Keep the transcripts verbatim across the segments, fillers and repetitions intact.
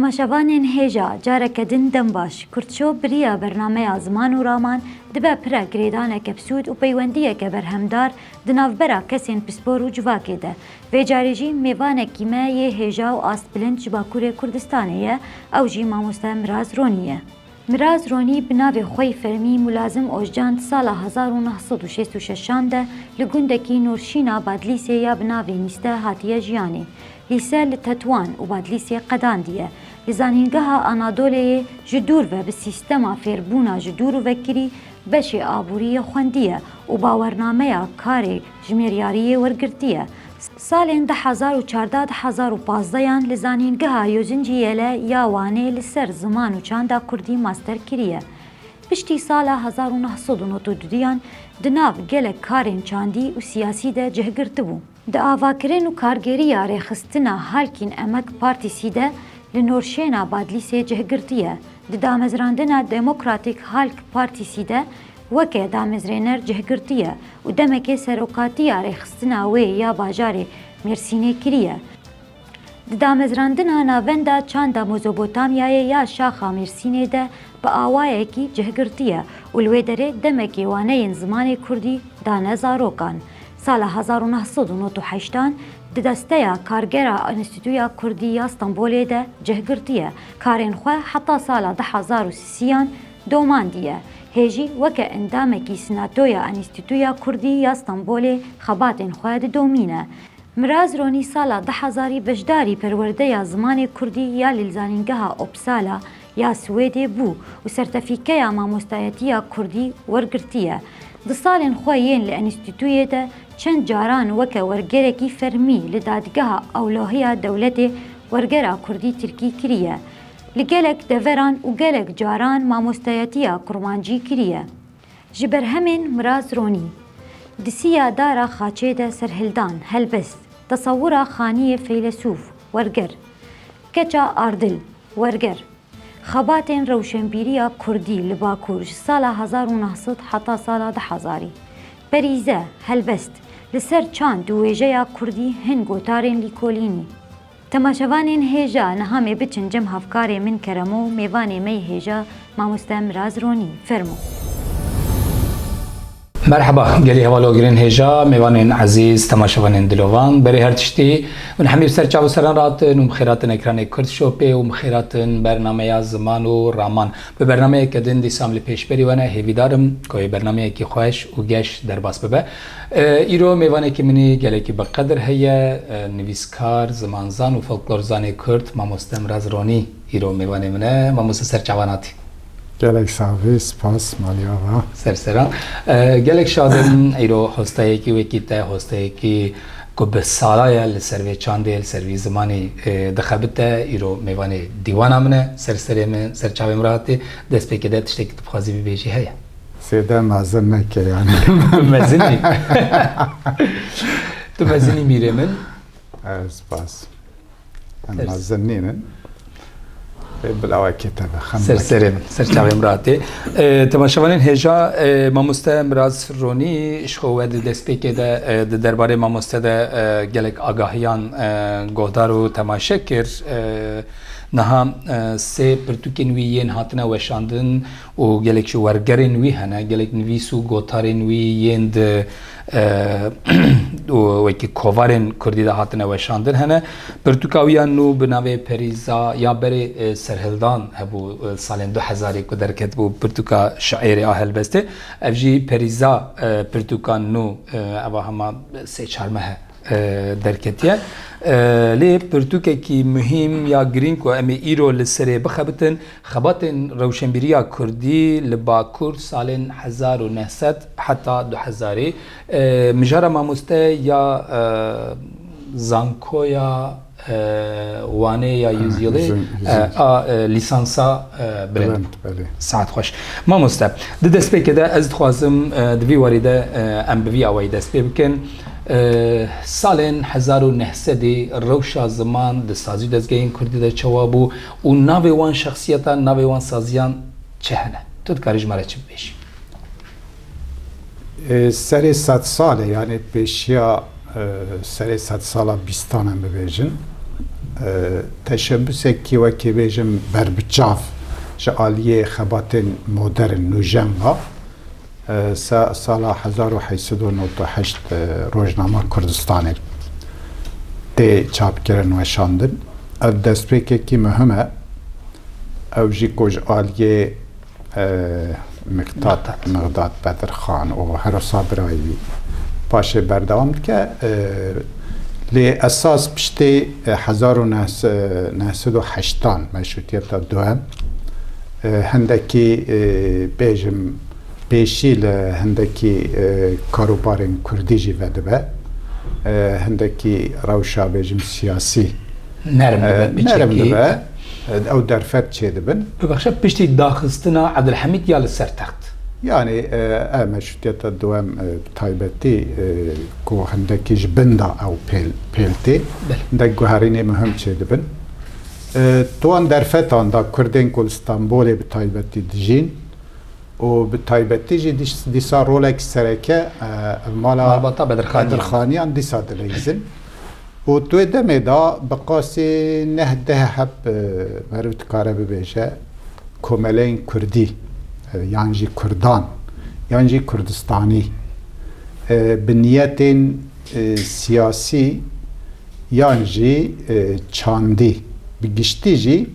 Temaşevanên hêja, careke din dem baş. Kurdshow bi riya bernameya Ziman û Raman dibe pire girêdaneke bi sûd û peywendiyeke berhemdar di navbera kesên pispor û civakê de. Vê carê jî mêvanekî me yê hêja û astbilind ji Bakurê Kurdistanê ye, ew jî mamoste Miraz Ronî ye. Miraz Ronî bi navê xwe yî fermî Mulazim Ozcan di sala hezar û neh sed û şêst û şeşan de li gundekî Norşîna Badlîsê ya bi navê Nîste hatiye jiyanê. Lîse li Tetwan û Badlîsê qedandiye. Li Zanîngeha Anadoleyê ji dûr ve bi sîstema fêrbûna ji dûr û vekirî beşê aboriyê xwendiye û bawernameya karê jimêryariyê wergirtiye. Salên du hezar û çardeh du hezar û pazdehan li Zanîngeha Yozincî Yele ya Wanê li ser ziman û çanda kurdî master kiriye. Piştî sala hezar û neh sed û nod û duduyan di nav gelek karên çandî û siyasî de cih girtibû. Di avakirin û kargêriya rêxistina Halkîn Emek Partîsî de li Norşêna Badlîsê cih girtiye. Di damezrandina Demokratîk Halk Partîsî de weke damezrêner cih girtiye û demekê serokatiya rêxistina wê ya bajarê Mêrsînê kiriye. Di damezrandina Navenda Çanda Mezopotamyayê ya Şaxa Mêrsînê de bi awayekî cih girtiye û li wê derê demekê waneyên zimanê kurdî dane zarokan. Sala hezar û neh sed û nod û heştan di desteya kargera Enstîtuya Kurdî ya Stenbolê de cih girtiye. Karên xwe heta sala du hezar û sisiyan domandiye. Hê jî weke endamekî Senatoya Enstîtuya Kurdî ya Stenbolê xebatên xwe didomîne. Miraz Ronî sala du hezarî beşdarî perwerdeya zimanê kurdî ya li Zanîngeha Uppsala ya Swêdê bû û sertefîkeya mamostayetiya kurdî wergirtiye. Di salên xwe yên li enstîtuyê de çend caran weke wergerekî fermî li Dadgeha Ewlehiya Dewletê wergera kurdî tirkî kiriye. Li gelek deveran û gelek caran mamostayetiya kurmancî kiriye. Ji berhemên Miraz Ronî. Di Siya Dara Xaçê de serhildan, helbest, tesewira Xaniyê Feylesûf, werger, Keça Ardil, werger, xebatên rewşenbîriya kurdî li Bakur ji sala hezar û neh sed heta sala du hezarî, perîze, helbest, li ser çand û wêjeya kurdî hin gotarên lîkolînî. Temaşevanên hêja, niha em ê biçin cem hevkarê min Keremo, mêvanê me yê hêja, mamoste Miraz Ronî. Fermo. Merheba, gelî hevalogirên hêja, mêvanên ezîz, temaşevanên dilovan, berê her tiştî, hûn hemî bi ser çav û seran rahatin û bi xêr hatin ekranê Kurd Shopê û bi xêr hatin bernameya Ziman û Raman. Bi bernameyeke din dîsa em li pêşberî we ne, hêvîdar im ku wê bernameyekî xweş û geş derbas bibe. E, îro mêvanekî min î gelekî bi qedir heye, e, nivîskar, zimanzan û folklorzanê Kurd, mamoste Miraz Ronî îro mêvanê min e. Mamoste, ser çavan hatî. Gelek sax bî, spas, malî ava. Ser seran. E, gelek şad im, îro hostayekî wekî te, hostayekî ku bi sala ye li ser vê çandê, li ser vî zimanî, e, dixebite, îro mêvanê dîwana min e, ser serê min, ser çavê min re hatî. Destpêkê de tiştekî tu bixwazî bibêjî heye? Sêde mezin neke yani. Tu mezin î. Tu mezin î mîrê min. E, spas. Em Ser- mezin nînin. Ê, bila wekî te be, xem Ser neke. serê min, ser çavê min re hatî. E, temaşevanên hêja, e, mamoste Miraz Ronî, ji xwe we di destpêkê de, e, di derbarê mamoste de, e, gelek agahiyan, e, guhdar û temaşe kir. E, niha, e, sê pirtûkên wî yên hatine weşandin û gelek ji wergerên wî hene, gelek nivîs û gotarên wî yên di, e, û wekî kovarên kurdî de hatine weşandin hene. Pirtûka wî ya nû bi navê Perîza ya berê, e, Serhildan hebû, e, salên du hezarî ku derketibû, pirtûka şiîrê a helbestê. Ev jî Perîza, e, pirtûka nû, e, eva hema sê çar meh e, derketiye. E, lê pirtûkekî muhîm ya girîng ku em ê îro li serê bixebitin, xebatên rewşenbîriya kurdî li Bakur salên hezar û neh sed heta du hezarî, e, mijara mamoste ya, e, zankoya, e, Wanê ya Ha, Yüzyılê, yüzün, yüzün. e, a, e, lîsansa, e, bilind. Bilind, belê. Saet xweş. Mamoste, di destpêkê de ez dixwazim, e, di vî warî de, e, em bi vî awayî dest pê bikin. E, salên hezar û neh sedî rewşa ziman di sazî û dezgehên kurdî de çawa bû û navê wan şexsiyetan, navê wan saziyan çi hene? Tu dikarî ji me re çi bibêjî? E, serê sedsal e, yani pêşiya, e, serê sedsala bîstan em bibêjin. Teşebbûsekî wekî bêjim berbiçav ji aliyê xebatên modern nûjen ve, e, sa-, sala hezar û heyt sed û nod û heşt, e, rojnama Kurdistanê tê çapkirin, weşandin. Ev destpêkekî muhim e. Ew jî ku ji aliyê, e, Miqdad, Miqdad. Miqdad Bedirxan û Herosa birayî wî paşê berdewam dike. E, lê esas piştê, e, hezar û neh sed û heştan, meşrûtiyeta duem, e, hindekî, e, bêjim, pêşî li hindekî, e, karûbarên kurdî jî vedibe. E, hindekî rewşa, bêjim, siyasî, Nerm dibe, e, nerm piçekî. dibe. E, ew derfet çêdibin. Bibexşe, piştî daxistina Ebdulhemîd ya li ser text. Yanî, e, e, meşrûtiyeta duem, e, bi taybetî, e, ku hindekî ji bin de ew pêl, pêl tê, Belê. hindek guherînê muhim çêdibin. E, di wan derfetan de Kurdên ku li Stenbolê bi taybetî dijîn û bi taybetî jî dîs-, dîsa rolek sereke, e, mala Malbata Bedirxaniyan. Bedirxaniyan dîsa dileyîzin. Û di wê demê de bi qasî neh deh heb, e, meriv dikare bibêje, komeleyên kurdî, e, yan jî kurdan, yan jî kurdistanî, e, bi niyetên, e, siyasî yan jî, e, çandî, bi giştî jî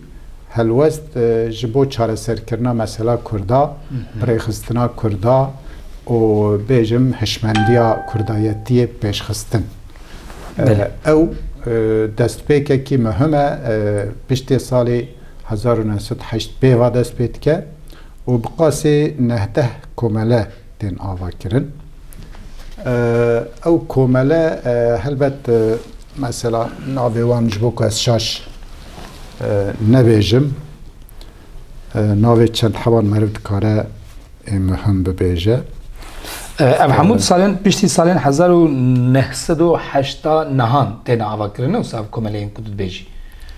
helwest, e, ji bo çareserkirina mesela kurda, Hı hı. bi rêxistina kurda û, bêjim, hişmendiya kurdayetiyê pêşxistin. E, Belê. ew, e, destpêkekî muhim e, e, piştê salê hezar û neh sed û heşt pê ve dest pê dike û bi qasê neh deh komele tên avakirin. E, ew komele, e, helbet, e, mesela navê wan ji bo ku ez şaş, e, nebêjim, e, navê çend hewan meriv dikare ê muhim bibêje. E, ev hemû E, salên, piştî salên hezar û neh sed û heyşta nehan têne avakirin, wisa ev komeleyên ku tu dibêjî?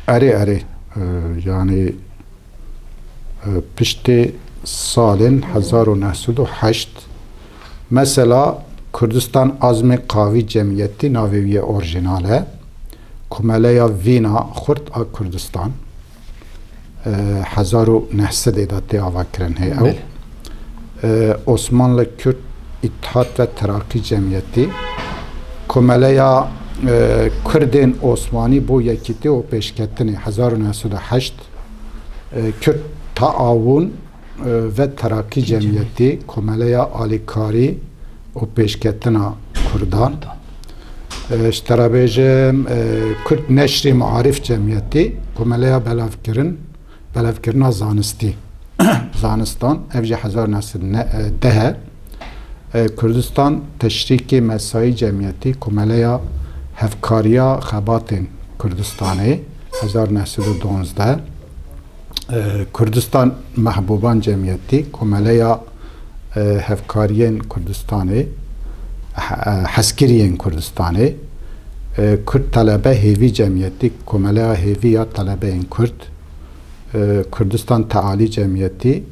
Erê, erê. E, yanî, e, piştê salên hezar û neh sed û heşt, mesela Kurdistan Azmê Qavî Cemiyetî navê wî yê orjînal e. Komeleya Vîna Xurt a Kurdistan, e, hezar û neh sedê de tê avakirin hê ew. Belê. E, Osmanlı Kürt İttihat ve Terakki Cemiyeti, Komeleya, e, Kurdên Osmanî bo Yekîtî û Pêşketinê, hezar û neh sed û heşt, e, Kürt Taawun, e, ve Terakki Cemiyeti, Komeleya Alîkarî û Pêşketina Kurdan. Kurdan. E, ji te re bêjim, e, Kürt Neşri Maarif Cemiyeti, Komeleya Belavkirin, Belavkirina Zanistî, Zanistan, ev jî hezar neh sed û deh e. E, Kurdistan Teşrîkê Mesayî Cemiyetî, Komeleya Hevkariya Xebatên Kurdistanê, hezar neh sed û duwazdeh. E, Kurdistan Mehbûban Cemiyetî, Komeleya, e, Hevkariyên Kurdistanê, he-, e, Hezkiriyên Kurdistanê, e, Kurd Telebe Hêvî Cemiyetî, Komeleya Hêvî ya Telebeyên Kurd, e, Kurdistan Tealî Cemiyetî,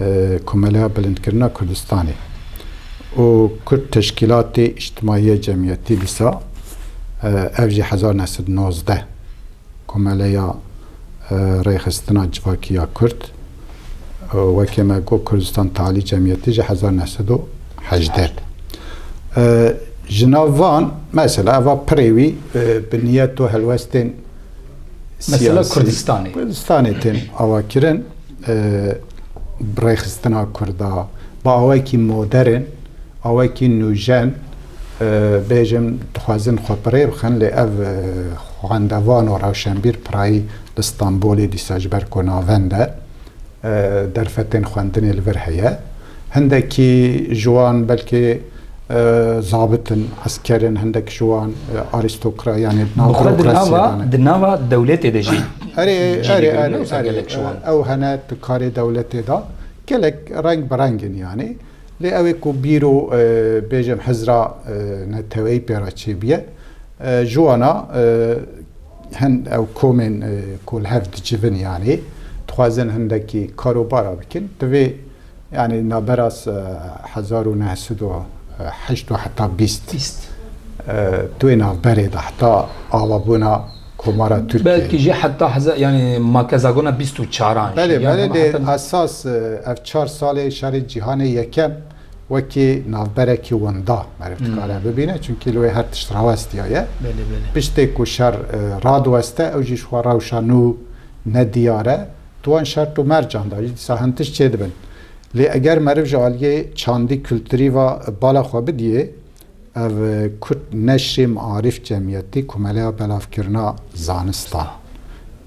e, Komeleya Bilindkirina Kurdistanê û Kurd Teşkîlatê Îctimaiye Cemiyetî dîsa, e, ev jî hezar neh sed û nozdeh. Komeleya, e, Rêxistina Civakî ya Kurd, e, wekî me got Kurdistan Tealî Cemiyetî jî hezar neh sed û hejdeh. E, ji nav van, mesela, eva pirê wî, e, bi niyet û helwestên Mesela siyasî Kurdistanê. Kurdistanê tên avakirin, e, bi rêxistina Kurda, bi awekî modern, awekî nûjen, e, bêjim, dixwazin xwe bi rê bixin, lê ev, e, xwendevan û rewşenbîr pirayî li Stenbolê dîsa ji ber ku navend e, e, derfetên xwendinê li vir heye. Hindekî ji wan belkî, e, zabit in, esker in, hindek ji wan, e, arîstokra-, yanî Bi xwe di burokrasiyê nava, de ne. di nava dewletê de jî Erê, cî erê, dîgirî erê, ne wisa erê. gelek ji wan. Ew hene di karê dewletê de gelek reng bi reng in yanî. Lê ew ê ku bîro, e, bêjim hizra, e, neteweyî pê re çêbûye, e, ji wana, e, hin ew komên, e, ku li hev dicivin yanî, dixwazin hindekî karobara bikin. Divê, yanî navbera s-, e, hezar û neh sed û heşt û heta bîst, Bîst. e, di wê navberê de heta avabûna Komara Tirkiyeyê. Belkî jî heta heza-, yanî makezagona bîst û çaran jî. Belê, yanî belê, hema lê heta esas, e, ev çar salê şerê cîhanê yekem wekî navberekî winda meriv dikare bibîne, çunkî li wê her tişt rawestiyaye. Belê, belê. Piştê ku şer, e, radiweste, ew jî ji xwe rewşa nû nediyar e. Di wan şert û mercan de jî dîsa hin tişt çêdibin. Lê eger meriv ji aliyê çandî kulturî ve bala xwe bidiyê, ev, e, Kurd Neşrî Maarîf Cemiyetî, Komeleya Belavkirina Zanistan.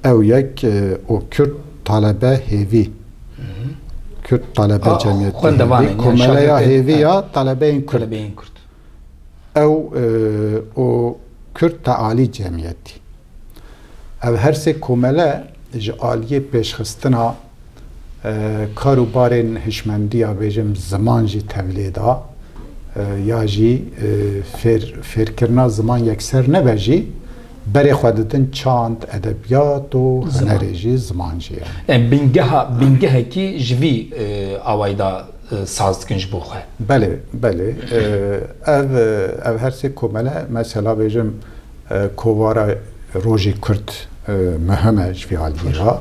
Ew yek, e, û Kurd Talebe Hêvî. Kurd Talebe Cemiyetî Hêvî, Komeleya Hêvî ya Talebeyên Kurd. Talebeyên Kurd. Ew, e, û Kurd Tealî Cemiyetî. Ev her sê komele ji aliyê pêşxistina, e, kar û barên hişmendiya, bêjim, ziman jî tevlê da, e, ya jî, e, fêr-, fêrkirina ziman yekser nebe jî, berê xwe didin çand, edebiyat û hunerê jî, ziman jî yani. Yani bingeha, bingehekî ji vî, e, awayî da, e, saz dikin ji bo xwe. Belê, belê. E, ev, e, ev her sê komele, mesela bêjim, e, kovara Rojê Kurd, e, muhim e ji vî aliyê re.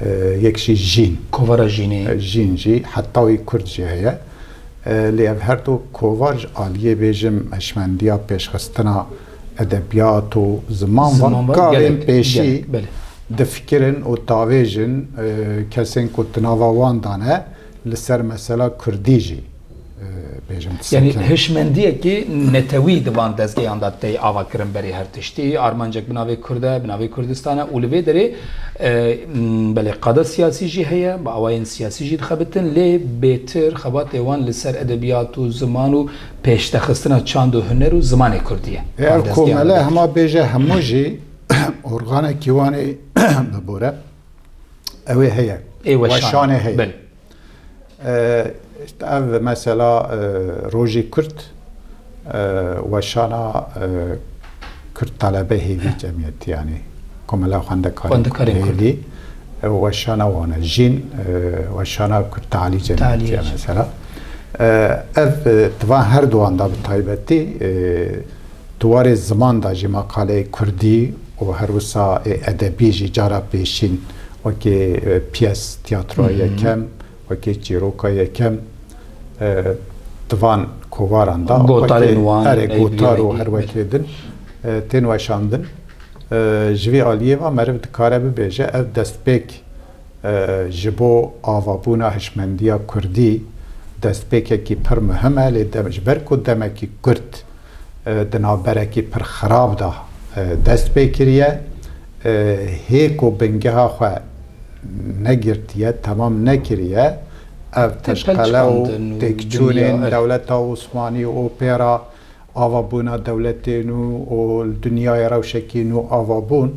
E, yek jî jîn. Kovara jînê. E, jîn jî, heta wî Kurd jî heye. E, lê ev her du kovar ji aliyê, bêjim, hişmendiya pêşxistina edebiyat û ziman van gavên pêşî difikirin û tavêjin, e, kesên ku di nava wan de ne, li ser mesela kurdî jî, e, bêjim, disekin. Yanî hişmendiyekî netewî di van dezgehan de tê avakirin berê her tiştî. Armancek bi navê Kurd e, bi navê Kurdistan e û li vê derê, e, m, belê qada siyasî jî heye, bi awayên siyasî jî dixebitin, lê bêtir xebatê wan li ser edebiyat û ziman û pêşdexistina çand û huner û zimanê kurdî ye. E, ev komele hema bêje hemû jî organekî wan ê bibore. Ew ê heye. Ê weşan. Weşanê heye. Belê. E, işte ev mesela, e, Rojê Kurd, e, weşana, e, Kurd Talebe Hêvî Cemiyetî, yani Komela Xwendekarên Kurd. Hêvî, e, weşana wan e. Jîn, e, weşana Kurd Talî Cemiyetî ye mesela. E, ev, e, di van her duwan de bi taybetî, e, di warê ziman de jî maqaleyê kurdî û her wisa ê edebî jî cara pêşîn wekî, e, piyes, tiyatroya yekem, wekî çîroka yekem, e, di van kovaran de gotarên wan, erê, gotar û her wekê din, e, tên weşandin. E, ji vî aliyê ve meriv dikare bibêje, ev destpêk, e, ji bo avabûna hişmendiya kurdî destpêkekî pir muhim e, lê dem-, ji ber ku demekî kurt e, di navberekî pir xirab de, e, dest pê kiriye. E, hê ku bingeha xwe negirtiye, temam nekiriye, ev teşqele û têkçûnên dewleta Osmanî û pê re avabûna dewletê nû û li dinyayê rewşekî nû avabûn,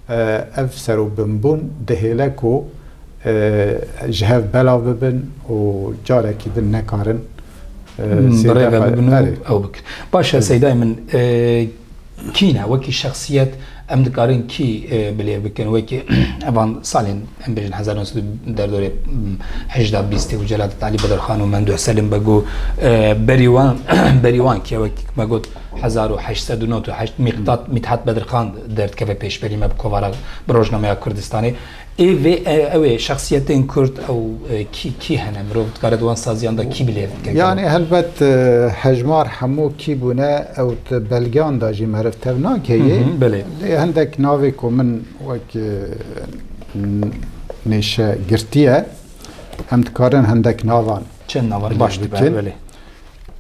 e, ev serbinbûn dihêle ku, e, ji hev belav bibin û carekî din nekarin, e, bi rê ve bibin û ew bikin. Baş e, Seydayê min, e, kî ne? Wekî şexsiyet em dikarin kî, e, bilêv bikin? Wekî evan salên, em bêjin, hezar neh sed û derdorê, m, hejda bîstê û Celadet Elî Bedirxan û Memduh Selîm Beg û, e, berî wan, berî wan kî ye? Wekî me got, hezar û heşt sed û nod û heşt Mîqdat Mîthat Bedirxan derdikeve pêşberî me bi kovara, bi rojnameya Kurdistanê. Ê vê, e, ew ê şexsiyetên Kurd, ew, e, kî, kî hene? Mirov dikare di wan saziyan de kî bilêv bike? Yani helbet, e, hejmar hemû kî bûne, ew di belgeyan de jî meriv tev nake yê. Hı hı, belê. Lê hindek navê ku min wek, e, n-, nêşe girtiye, em dikarin hindek navan çend navan bilêv bikin. Baş dibe, belê.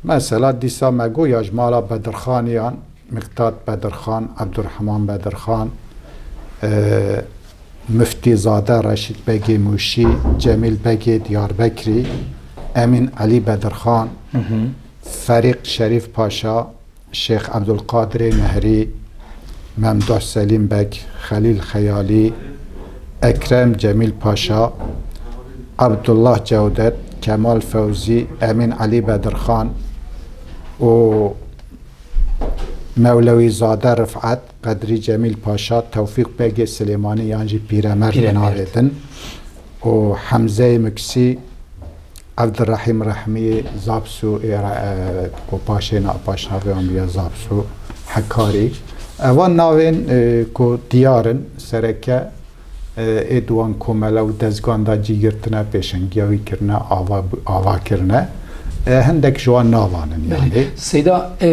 Mesela dîsa me got ya ji mala Bedirxaniyan, Miqdad Bedirxan, Ebdurrehman Bedirxan, e, Muftîzade Reşîd Begê Mûşî, Cemîl Begê Diyarbekirî, Emîn Elî Bedirxan, Ferîq Şerîf Paşa, Şêx Ebdulqadirê Nehrî, Memduh Selîm Beg, Xelîl Xeyalî, Ekrem Cemîl Paşa, Ebdullah Cewdet, Kemal Fewzî, Emîn Elî Bedirxan û Mewlewîzade Rifet, Qedrî Cemîl Paşa, Tewfîq Begê Silêmanî yan jî Pîremerd bi navê din û Hemzeyê Miksî, Evdirehîm Rehmî, Zapsû ê re-, e, ku paşê na-, paşnavê wan bûye Zapsû Hekarî. Evan navên, e, ku diyar in, sereke, e, ê di wan komele û dezgan de cî girtine, pêşengiya wî kirine, ava, ava kirine, e, hindek ji wan navan in, Belê. yanî. Seyda, e,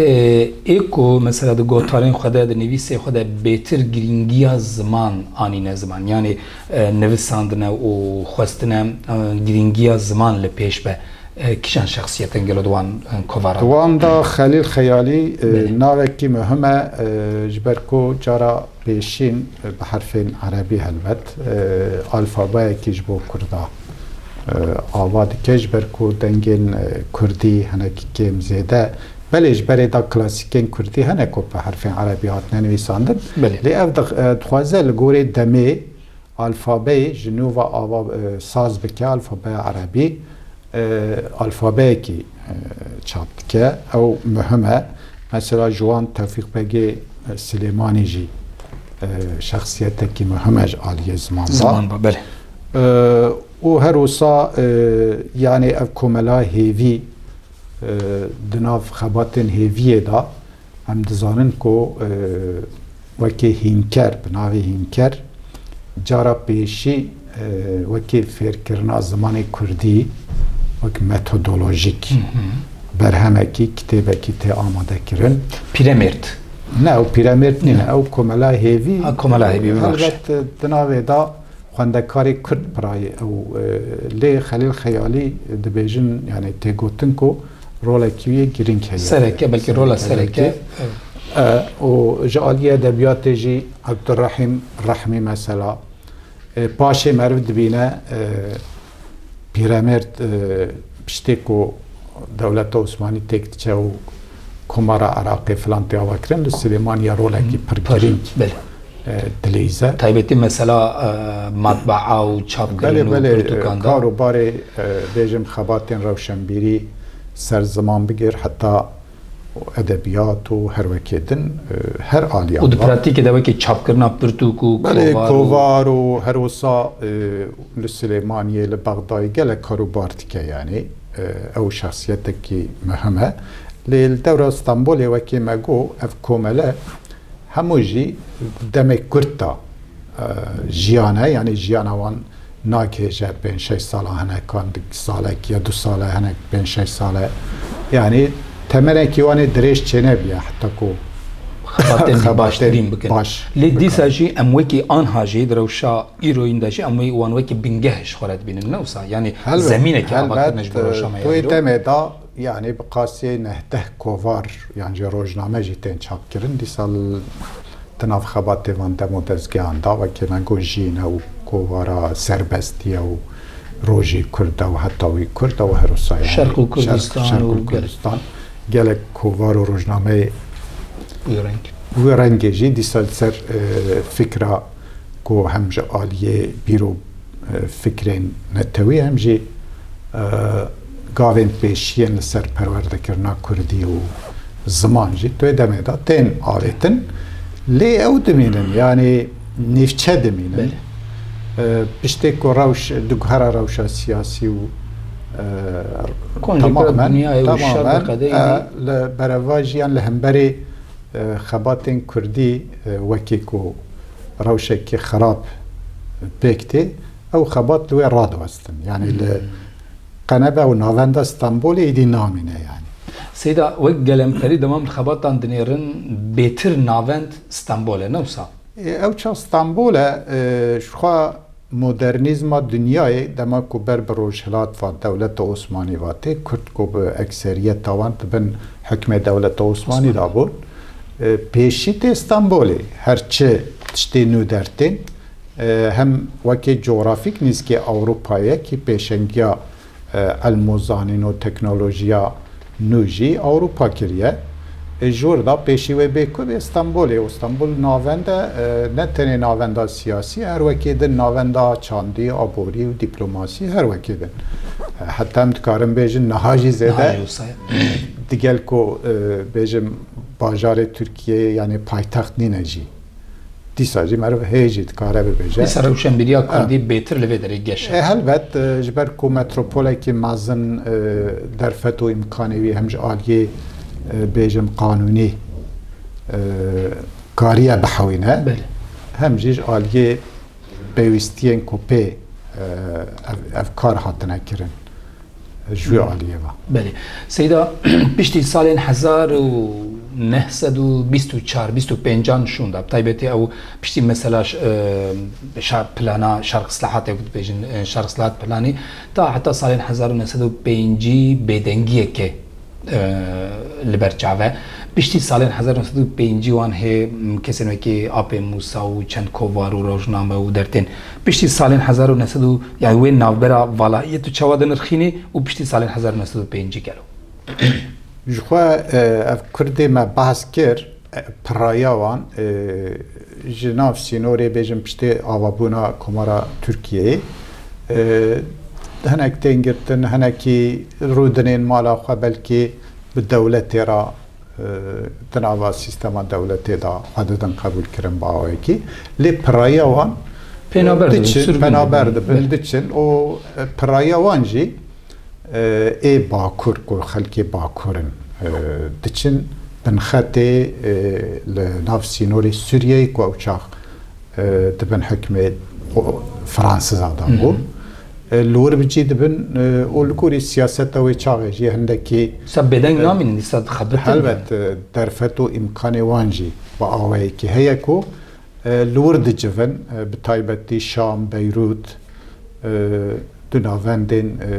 ê ku mesela di gotarên xwe de, di nivîsê xwe de bêtir girîngiya ziman anîne ziman, yanî, e, nivisandine û xwestine, e, girîngiya ziman li pêş be, e, kîjan şexsiyetên gelo di wan, e, kovara Di de? wan de Xelîl Xeyalî, e, Belê. navekî muhim e, e, ji ber ku cara pêşîn, e, bi herfên erebî helbet, e, alfabeyekî ji bo kurda, e, ava dike, ji ber ku dengên, e, kurdî hinekî kêm zêde, belê ji berê de klasîkên kurdî hene ku bi herfên erebî hatine nivîsandin. Belê. Lê ev dix-, e, dixwaze li gorê demê alfabeyê ji nû ve ava, e, saz bike, alfabeya erebî, e, alfabeyekî, e, çap dike. Ew muhim e. Mesela ji wan Tewfîq Begê, e, Silêmanî jî, e, şexsiyetekî muhim e ji aliyê ziman ve. Ziman ve, belê. E, û her wisa, e, yanî ev komela hêvî, e, di nav xebatên hêviyê de em dizanin ku, e, wekî hînker, bi navê hînker, cara pêşî, e, wekî fêrkirina zimanê kurdî, wek metodolojîk Hı hı. berhemekî, kitêbekî tê amade kirin. Pîremêrd. Ne, ew pîremêrd nîne, Ne. ew komela hêvî. Ha, komela hêvî, bibexşe. Helbet, e, di navê de xwendekarê kurd pirayê ew, e, lê Xelîl Xeyalî dibêjin, yanî tê gotin ku rolekî wî yê girîng heye. Sereke, belkî rola Sereke, sereke. belkî. Evet. E, û ji aliyê edebiyatê jî Abdurrahîm Rehmî mesela. E, paşê meriv dibîne, e, Pîremêrd, e, piştê ku dewleta Osmanî têk diçe û Komara Iraqê filan tê avakirin, li Silêmaniye rolekî Hmm, pir pir, girîng, belê. e, dileyze. Taybetî mesela, e, matbaa û çapkirin Belê, û belê, pirtûkan de. kar û barê, e, bêjim xebatên rewşenbîrî ser ziman bigir, heta edebiyat û her wekê din, e, her aliyan Û di de. pratîkê de wekî çapkirina pirtûk û Belê, kovar û kovar û her wisa, e, li Silêmaniyê, li Bexdayê gelek kar û bar dike, yanî, e, ew şexsiyetekî muhim e. Lê li dewra Stenbolê wekî me got, ev komele hemû jî demek kurt da, e, jiyane, yanî jiyana wan nagihêje pênc şeş sala, hinekan di salek ya du sale, hinek pênc şeş sale. Yanî temenekî wan ê dirêj çênebiye heta ku Xebatên xebatên baştirîn bikin. baş Lê dîsa bikin. jî em wekî anha jî di rewşa îroyîn de jî em wê wan wekî bingeh ji xwe re dibînin, ne wisa? Yanî Helbet, zemînekî helbet, ava kirine ji bo e, rewşa me ya tu yê îro. demê de, yanî bi qasî neh deh kovar yan jî rojname jî tên çapkirin. Dîsa li di nav xebatê van dem û dezgehan de, wekî me got, Jîne û Kovara Serbestiye û Rojê Kurd e û Heta Wî Kurd e û her wisa, yanî Şerq û Şerq, Kurdistan Şerq û û gelek Kurdistan, gelek kovar û rojnameyê Wî rengî. wî rengê jî dîsa li ser, e, fikra ku hem ji aliyê bîr û, e, fikrên netewî hem jî, e, gavên pêşiyên li ser perwerdekirina kurdî û ziman jî tu yê demê de tên avêtin. Lê ew dimînin, yanî nîvçe dimînin. Belê. E, piştê ku rewş, diguhera rewşa siyasî û, e, Konjektura temamen, dinyayê û şer temamen, diqede e, êdî. li berevajî yan li hemberî, e, xebatên kurdî, e, wekî ku rewşekî xirab pêk tê, ew xebat li wê radiwestin. Yanî li Hmm. qenebe û navenda Stenbolê êdî namîne, yanî. Seyda, wek gelemperî dema min xebatan dinêrin, bêtir navend Stenbol e, ne wisa? E, ew çax Stenbol e, e, ji xwe modernîzma dinyayê dema ku ber bi Rojhilat va, dewleta Osmanî va tê, Kurd ku bi ekseriyeta wan di bin hikmê dewleta Osmanî de Osmanî. bûn, e, pêşî tê Stenbolê. Her çi tiştê nû dertên, e, hem wekî cografîk nîzikê Ewropayê, kî pêşengiya, e, ilm û zanîn û teknolojiya nû jî Ewropa kiriye. E, ji wir de pêşî wê bê ku bê Stenbolê û Stenbol navend e, e, ne tenê navenda siyasî, her wekê din navenda çandî, aborî û dîplomasî, her wekê din. E, heta em dikarin bêjin niha jî zêde Niha jî wisa ye. digel ku, e, bêjim bajarê Tirkiyeyê, yanî paytext nîne jî. Dîsa jî meriv hê jî dikare bibêje. Dîsa rewşenbîriya Kurdî Ha. bêtir li vê derê geş e. E, helbet, e, ji ber ku metropolekî mezin, e, derfet û îmkanê wî hem ji aliyê, e, bêjim qanûnî, e, kariye bihewîne, Belê. hem jî ji aliyê pêwîstiyên ku pê, e, ev, ev kar hatine kirin ji wî aliyê ve. Belê. Seyda, piştî salên hezar û neh sed û bîst û çar, bîst û pêncan şûnda, bi taybetî ew piştî mesela ş-, e, şa-, plana Şarq Silahatê ku dibêjin, e, Şarq Silahat planî, ta heta salên hezar û neh sed û pêncî bêdengiyeke e, li ber çav e. Piştî salên hezar neh sed û pêncî wan hê, m, kesên wekî Apê Mûsa û çend kovar û rojname û dertên. Piştî salên hezar neh sed û, yani wê navbera valayiyê tu çawa dinirxînî û piştî salên hezar neh sed û pêncî gelo? Ji xwe, e, ev Kurdê me behs kir, e, piraya wan, e, ji nav sînorê bêjin piştê avabûna Komara Tirkiyeyê, e, hinek tên girtin, hinekî rûdinên mala xwe belkî bi dewletê re, e, di nava sîstema dewletê de xwe didin qebûlkirin bi awayekî. Lê piraya wan Pênaber dibin, diçin, sürgün penaber dibin. dibin, Belê. diçin û, e, piraya wan jî, e, ê Bakur ku xelkê Bakur in, e, diçin binxetê, e, li nav sînorê Sûriyeyê ku ew çax, e, di bin hikmê o-, Fransiza de bû. Hı hı. E, li wir bi cî dibin, e, û li gorî siyaseta wê çaxê jî hindekî, Sa bêdeng e, namînin, dîsa dixebitin. Helbet, e, derfet û îmkanê wan jî bi awayekî heye ku e, li wir dicivin, e, bi taybetî Şam, Beyrût, e, du navendên, e,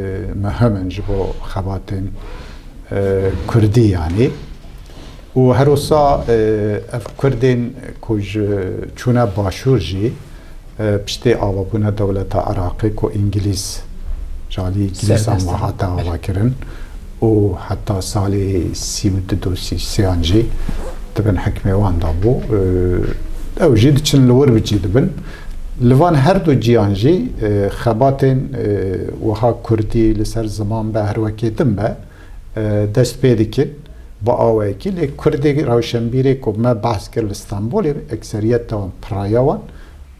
muhim in ji bo xebatên, e, Kurdî, yanî. Û her wisa, e, ev Kurdên ku ji çûne Başûr jî, e, piştê avabûna dewleta Iraqê ku Îngilîz, ji alî Îngilîzan Serbest. hate avakirin, û heta salê sî û du dosî sêyan jî di bin hikmê wan de bû. Ew jî diçin li wir bi cî dibin. Li van her du ciyan jî, e, xebatên, e, wiha kurdî li ser ziman be, her wekê din be, e, dest pê dikin bi awayekî. Lê kurdê rewşenbîrê ku me behs kir li Stenbolê, ekseriyeta wan, piraya wan,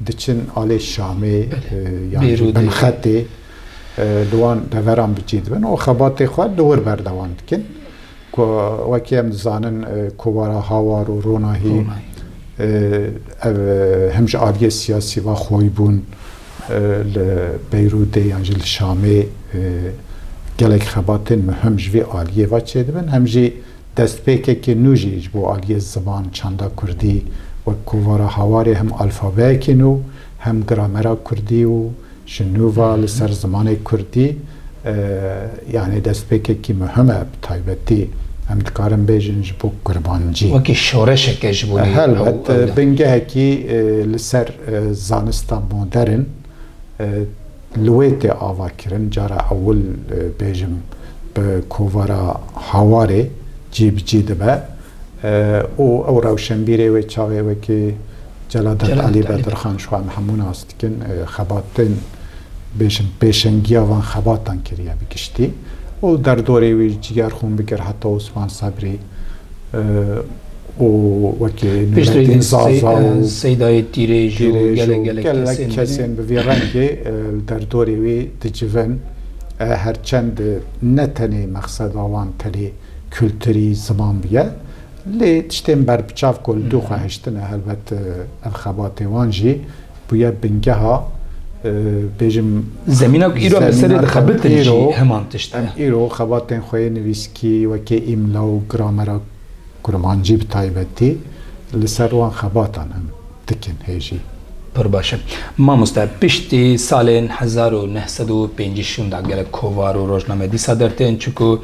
diçin alê Şamê, Belê. e, yan jî Bêrûdê. Binxetê, e, li wan deveran bi cî dibin û xebatê xwe li wir berdewam dikin. Ku wekî em dizanin, e, kovara Hawar û Ronahî, Ronahî. e, ev, e, him ji aliyê siyasî ve xwey bûn, e, li Beyrûdê yan jî li Şamê, e, gelek xebatên muhim ji vê aliyê ve çêdibin, hem jî destpêkekê nû jî ji bo aliyê ziman, çanda kurdî, wek kovara Hawarê hem alfabeyekê nû, hem gramera kurdî û ji nû ve li ser zimanê kurdî, e, yanî destpêkekî muhim e, bi taybetî em dikarin bêjin ji bo kurmancî. Wekî şoreşeke ji bo E, helbet, ew, ew e, bingehekî, e, li ser, e, zanista modern, e, li wê tê avakirin, cara ewil, e, bêjim, bi kovara Hawarê cî bi cî dibe. E, û ew rewşenbîrê wê çaxê wekî Celadet Celadet Elî Elî. Bedirxan, ji xwe em hemû nas dikin, e, xebatên, bêjim, pêşengiya van xebatan kiriye bi giştî. Û derdorê wî Cigerxûn bigir heta Osman Sebrî, e, û wekî Piştre Nureddin Sey-, Zaza e, û Seydayê Tîrêj û Tîrêj gelek, û gelek gelek kesên kesên din. bi vî rengê, e, li derdorê wî dicivin. E, her çend ne tenê mexseda wan tenê kulturî, ziman bûye, lê tiştên berbiçav ku li dû Hı hı. xwe hiştine, helbet, e, ev xebatê wan jî bûye bingeha, e, bêjim, Zemîna ku îro em li serê zemîna dixebitin jî îro, heman tişt e. em îro xebatên xwe yê nivîskî wekê îmla û gramera kurmancî bi taybetî li ser wan xebatan em dikin hê jî. Pir baş e. Mamoste, piştî salên hezar û neh sed û pêncî şûnda gelek kovar û rojname dîsa dertên, çiku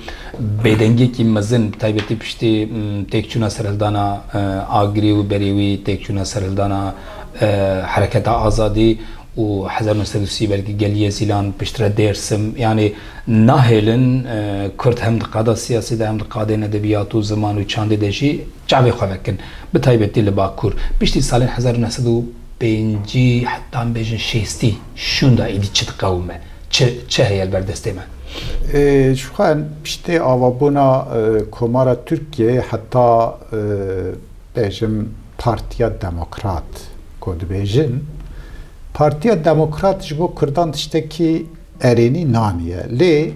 bêdengiyekî mezin, bi taybetî piştî, m, têkçûna serhildana, e, Agirî û berî wî têkçûna serhildana, e, Hereketa Azadî û hezar neh sed û sî belkî Geliyê Zîlan, piştre Dêrsim, yanî nahêlin, e, Kurd hem di qada siyasî de hem di qadên edebiyat û ziman û çandê de jî çavê xwe vekin, bi taybetî li Bakur. Piştî salên hezar û neh sed û pêncî heta em bêjin şêstî şûnda êdî çi diqewime? Çi, çi heye li ber destê me? Ê, ji xwe piştê avabûna, e, Komara Tirkiyeyê heta, e, bêjim Partiya Demokrat ku dibêjin, Partiya Demokrat ji bo Kurdan tiştekî erênî naniye. Lê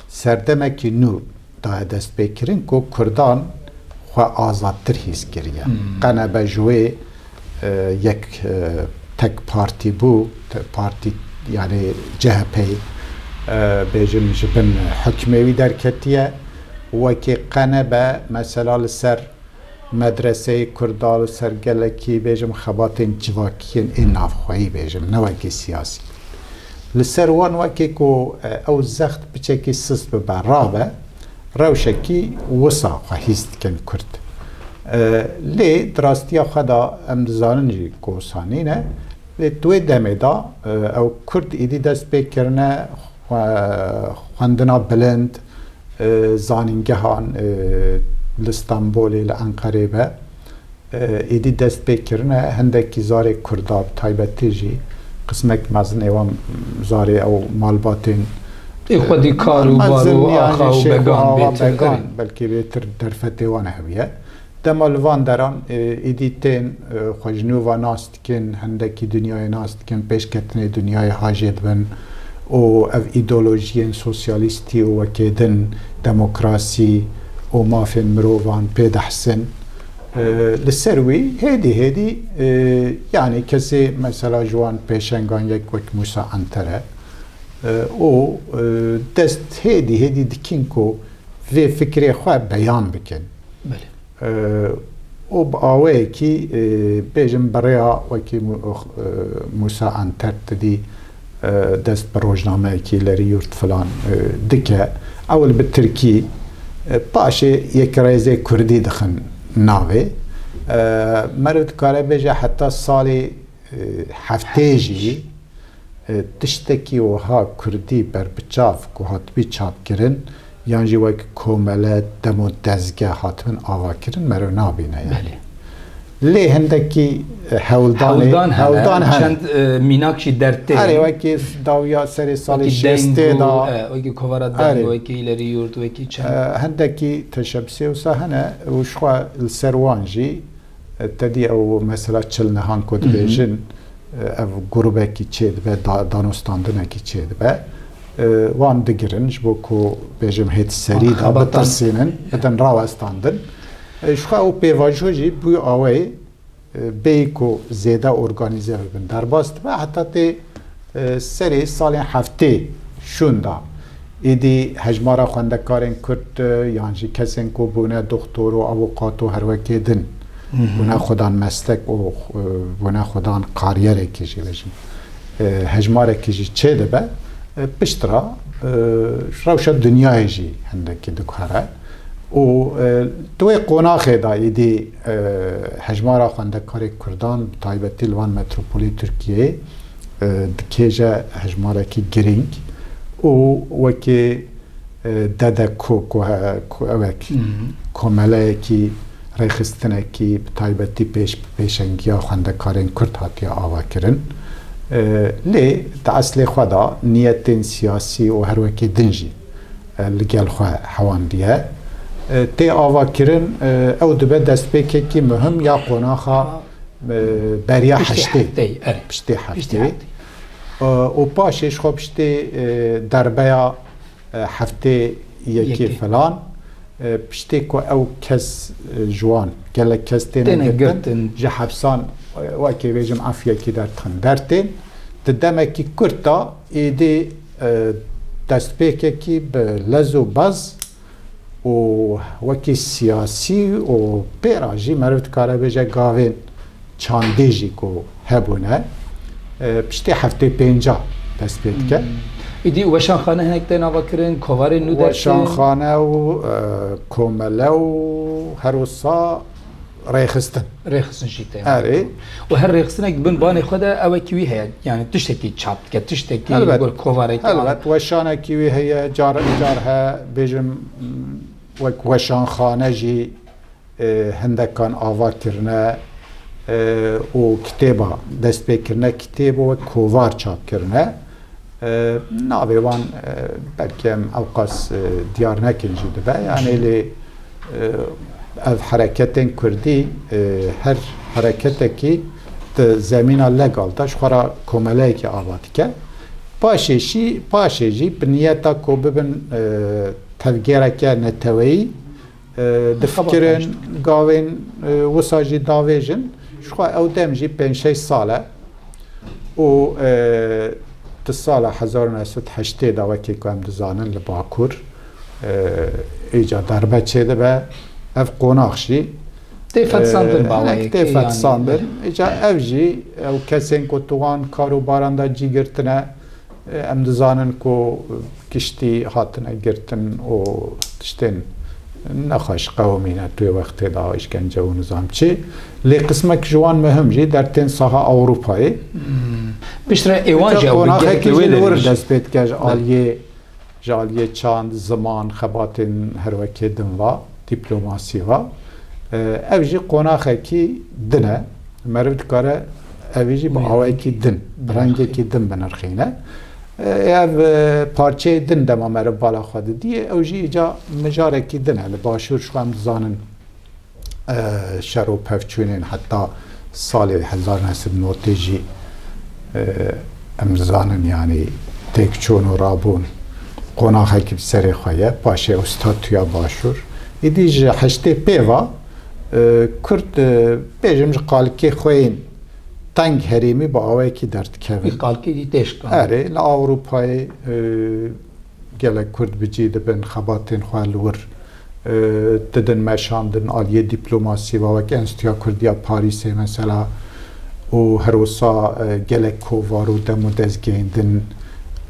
serdemekî nû daye destpêkirin ku Kurdan xwe azadtir hîs kiriye. Hmm. Qenebe ji wê, e, yek, e, tek partî bû, te-, partî, yani C H P, e, bêjim ji bin hukmê wî derketiye. Wekî qenebe mesela li ser medreseyê Kurda, li ser gelekî, bêjim, xebatên civakiyên ên navxweyî, bêjim, ne wekî siyasî. Li ser wan wekî ku, e, ew zext piçekî sist bibe, rabe, rewşekî wisa xwe hîs dikin Kurd. E, lê di rastiya xwe de em dizanin jî ku wisa nîne, lê di wê demê de, e, ew Kurd êdî dest pê kirine xwe-, xwendina bilind, e, zanîngehan, e, li Stenbolê, li Enqerê be, e, êdî dest pê kirine hindekî zarê Kurda, bi taybetî jî qismek mezinê wan zarê ew malbatên, Ê xwedî kar û bar û mezin, yan axa jî û şêx û began awa bêtir, began, erê. Belkî bêtir derfetê wan hebiye. Dema li van deran, e, êdî tên, e, xwe ji nû ve nas dikin, hindekî dinyayê nas dikin, pêşketinê dinyayê hajê dibin û ev îdeolojiyên sosyalîstî û wekê din demokrasî û mafên mirovan pê dehsin. E, li ser wî hêdî hêdî, e, yanî kesê mesela ji wan pêşengan yek wek Mûsa Anter e, e, û, e, dest hêdî hêdî dikin ku vê fikrê xwe beyan bikin. Belê. E, û bi awayekî, e, bêjim bi rêya wekî Mu-, e, Mûsa Anter didî, e, dest bi rojnameyekî lerî yurt filan, e, dike. Ewil bi tirkî, e, paşê yekrêzê kurdî dixin navê. E, meriv dikare bêje heta salê, e, heftê jî, e, tiştekî wiha kurdî berbiçav ku hatibî çapkirin, yan jî wek komele, dem û dezge hatibin avakirin, meriv nabîne yani. Belê. Lê hindekî, e, hewldanê, Hewldan hene, hewldan hene. Çend, e, mînak jî dertê. Erê, wekî dawiya serê salê Wekî deng şêstê û, da. e, wekî kovara deng, Erê. Wekî ilerî yurt, wekî çend. E, hindekî teşebisê wisa hene û ji xwe li ser wan jî, e, te dî ew mesela çil nehan ku Hı hı. dibêjin, e, ev grûbekî çêdibe, da-, danûstandinekî çêdibe. E, wan digirin, ji bo ku bêjim hêt serî de Xebatan. Bitirsînin, bidin rawestandin. E, ji xwe ew pêvajo jî bû awayî, e, bêyî ku zêde organîze bibin, derbas dibe, heta tê, e, serê salên heftê şûn de. Êdî hejmara xwendekarên Kurd, e, yan jî kesên ku bûne doxtor û avokat û her wekê din, Hı hı. bûne xwedan meslek û, e, bûne xwedan karyerekî jî bêjin. E, hejmarekî jî çêdibe, e, piştre, e, rewşa dinyayê jî hindekî diguhere. Û, e, di wê qonaxê de êdî, e, hejmara xwendekarê Kurdan, bi taybetî li van metropolê Tirkiyeyê, e, dikêje hejmarekî girîng û wekî, e, D D K, ku he-, ku ew ek Hı hı. komeleyekî, rêxistinekî bi taybetî pêş, pêşengiya xwendekarên Kurd hatiye avakirin. E, lê di eslê xwe de niyetên siyasî û her wekî din jî, e, li gel xwe hewandiye. E, tê avakirin, e, ew dibe destpêkekî muhim ya qonaxa, e, beriya Piştî heştê. Hefteyê, erê. Piştî Piştî heftê. Heftê. E, û paşê ji xwe piştê, e, derbeya, e, heftê yekê Yekê. Filan, e, piştê ku ew kes, e, ji wan gelek kes têne Têne girtin, girtin. Ji hepsan, e, wekê bêjim efyekî dertixin dertên, di demekî kurt de êdî, e, destpêkekî bi lez û bez û wekî siyasî û pê re jî meriv dikare bêje gavên çandê jî ku hebûne, e, piştê heftê pênca dest pê dike. Hmm. Îdî weşanxane hinek tên avakirin, kovarên nû dertên? Weşanxane û, e, komele û her wisa rêxistin. Rêxistin jî tên. Erê. Û her rêxistinek bin banê xwe de ewekî wî heye. Yani tiştekî çap dike, tiştekî Helbet. Gor kovarekî Helbet, an. Weşanekî wî heye, car, car he, bêjim, wek weşanxane jî, e, hindekan ava kirine, e, û kitêba dest pê kirine, kitêbo wek kovar çap kirine. E, navê wan, e, belkî em ewqas, e, diyar nekin jî dibe. Yanî lê, e, ev hereketên kurdî, e, her hereketekî di zemîna legal de ji xwe re komeleyekî ava dike. Paşê jî, paşê jî bi niyeta ku bibin, e, tevgêreke neteweyî, e, difikirin, gavên, e, wisa jî davêjin. Ji xwe ew dem jî pênc şeş sal e û, e, di sala hezar û neh sed heştê de, wekî ku em dizanin, li Bakur, e, îca derbe çêdibe. Ev qonax jî, tê fetisandin, e, baweyekê, tê fetisandin. Îca ev jî, ew kesên ku di wan karûbaran de cî girtine, Em dizanin ku giştî hatine girtin û tiştên nexweş qewimîne tu yê wextê de, îşkence û nizam çi. Lê qismek ji wan muhim jî dertên saha Ewropayê. Hmm. Piştre êwan jî ew qonaxekî jî li wir dest pê dike ji aliyê, ji aliyê çand, ziman, xebatên her wekê din va, dîplomasî va. E, ev jî qonaxekî din e. Meriv dikare evî jî bi awayekî din, bi rengekî din binirxîne. E, ev, e, parçeyê din dema meriv bala xwe didiyê, ew jî îca mijarekî din e. Li başûr ji xwe em dizanin, e, şer û pevçûnên heta salê hezar neh sed notê jî, e, em dizanin, yanî têkçûn û rabûn qonaxekî bi serê xwe ye. Paşê ew statûya başûr. Îdî ji heştê pê ve, e, Kurd, e, bêjim ji qalikê xwe yên teng herêmî bi awayekî derdikevin. Wî qalikê dî têşkan. Erê, li Ewropayê, e, gelek Kurd bi cî dibin, xebatên xwe li wir, e, didin meşandin, aliyê dîplomasî ve, wek Enstîtuya Kurdiya Parîsê mesela, û her wisa, e, gelek kovar û dem û dezgehên din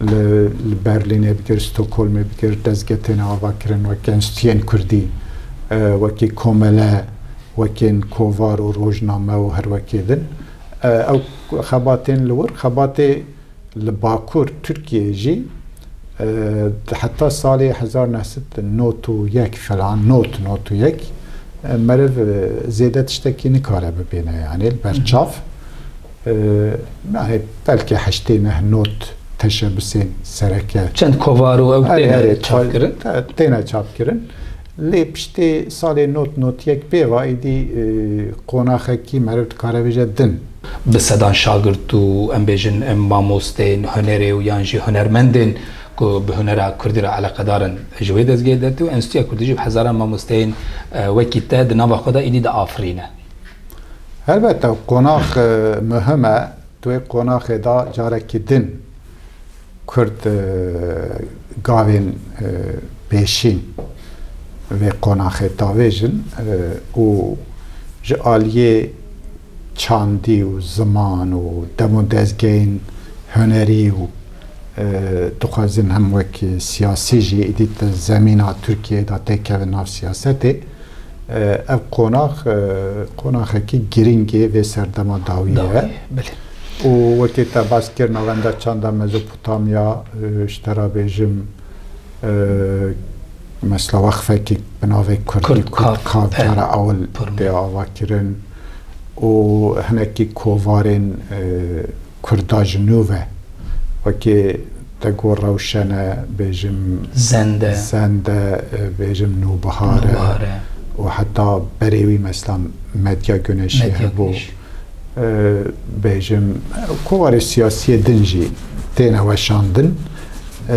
li, li Berlînê bigir, Stockholmê bigir, dezgeh têne avakirin, wek enstîtuyên Kurdî, e, wekî komele, wekên kovar û rojname û her wekê din. E, ew xebatên li wir, xebatê li Bakur Tirkiyeyê jî, e, heta salê hezar neh sed nod û yek falan, nod, nod û yek, e, meriv, e, zêde tiştekî nikare bibêne, yanî li ber çav. E, yanî belkî heştê neh nod teşebusên sereke. Çend kovar û ew têne çapkirin. Te-, têne çapkirin. Lê piştê salê nod nod yek pê ve êdî, e, qonaxekî meriv dikare bêje din. Bi sedan şagirt û, em bêjin, em mamosteyên hunerê û yan jî hunermendên ku bi hunera kurdî re eleqedar in ji wê dezgehê dertî û Enstîtuya Kurdî jî bi hezaran mamosteyên, e, wekî te di nava xwe de êdî diafirîne. Helbet ew qonax, e, muhim e. Di wê qonaxê de carekî din Kurd, e, gavên, e, pêşîn vê qonaxê davêjin, e, û ji aliyê çandî û ziman û dem û dezgehên hunerî û, e, dixwazin hem wek siyasî jî êdî di zemîna Tirkiyeyê de têkevin nav siyasetê. E, ev qonax, e, qonaxekî girîng ê vê serdema dawî ye. Dawî ye, belê. Û wekî te bas kir, navenda çanda Mezopotamya, e, ji te re bêjim, e, mesela wexfekî bi navê Kurdî, Kurd Kav, Kav, cara ewil tê avakirin û hinekî kovarên, e, Kurda ji nû ve, wekî te got Rewşen e, bêjim Zend e. Zend e, e, bêjim Nûbihar e. Nûbihar e. Û heta berê wî mesela Medya Güneşî hebû. Medya Güneşî. E, bêjim, kovarê siyasiyê din jî têne weşandin. E,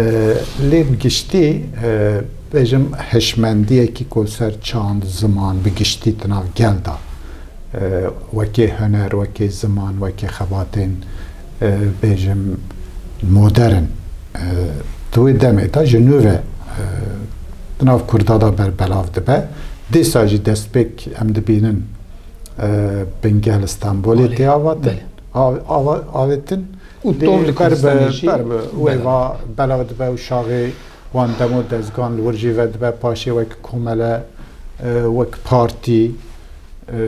lê bi giştî, e, bêjim hişmendiyekî ku li ser çand, ziman bi giştî di nav gel de e, wekê huner, wekê ziman, wekê xebatên, e, bêjim modern, e, di wê demê de ji nû ve, e, di nav Kurda de berbelav dibe. Dîsa jî destpêk em dibînin, e, bingeh li Stenbolê tê avatin. Belê. Av-, ava-, avêtin. Û tov li Kurdistanê jî ber bi wê va belav dibe û şaxê wan dem û dezgan li wir jî vedibe, paşê wek komele, e, wek partî, e,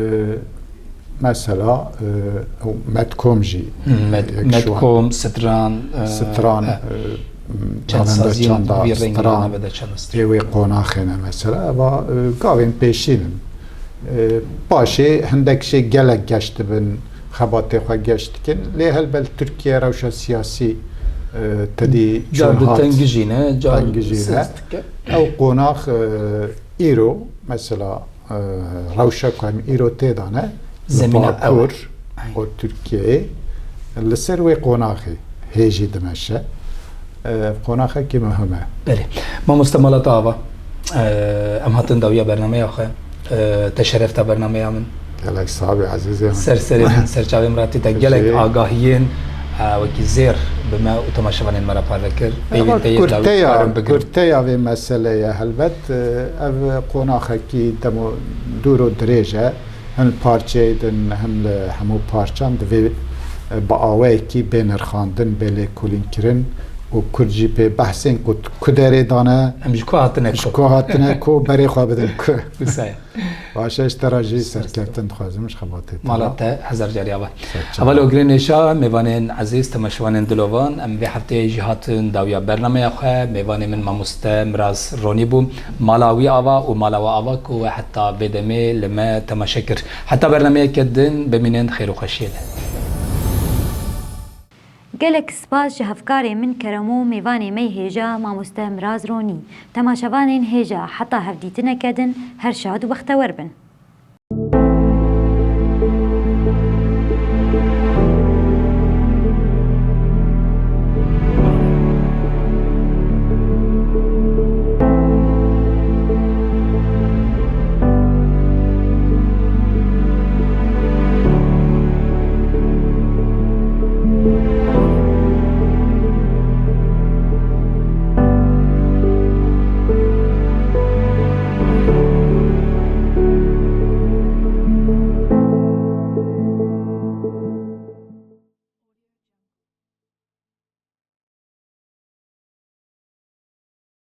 mesela, e, Medkom jî, Med-, yek ji wan Medkom, Stran, e, Stran, e, e, çend navenda saziyên çanda vî rengî Stran, navenda çanda Stran. Ê wê qonaxê ne mesela, eva, e, gavên pêşîn in. E, paşê hindek jê gelek geş dibin, xebatê xwe geş dikin. Lê helbet Tirkiye rewşa siyasî, e, tedî çûn hat. Car tengijî ne, car tengijî ne. Ew qonax, e, îro, mesela, e, rewşa ku em îro tê de ne, li Bakur û Tirkiyeyê li ser wê qonaxê hê jî dimeşe. E, qonaxekî muhim e. Belê. Mamoste, mala te ava. Em hatin dawiya bernameya xwe. Te şeref da bernameya min. Gelek sax bî ezîzê min. Ser serê min, ser çavê min ratî te gelek agahiyên wekî zêr bi me û temaşevanên me re parve kir. Peyvên te yê dawî karin bigirin. Kurteya vê meseleyê helbet ev qonaxekî demo dûr û dirêj e. Hin parçeyê din, hin li hemû parçan divê bi awayekî bê nirxandin, bê lêkolînkirin û Kurd jî pê behsên ku ku derê dane, em ji ku hatine ku, ji ku hatine ku berê xwe bidin ku. Wisa ye. Baş e, ji te re jî serkeftin dixwazim ji xebatê te re. Mala te hezar carî ava. Heval Ogirê Nêşa, mêvanên ezîz, temaşevanên dilovan, em vê hefteyê jî hatin dawiya bernameya xwe. Mêvanê min mamoste Miraz Ronî bû. Mala wî ava û mala we ava ku we heta vê demê li me temaşe kir. Heta bernameyeke din bimînin xêr û xweşiyê de. Gelek spas ji hevkarê min kerem û mêvanê me yê hêja mamoste Miraz Ronî. Temaşevanên hêja heta hevdîtineke din her şad û bextewer bin.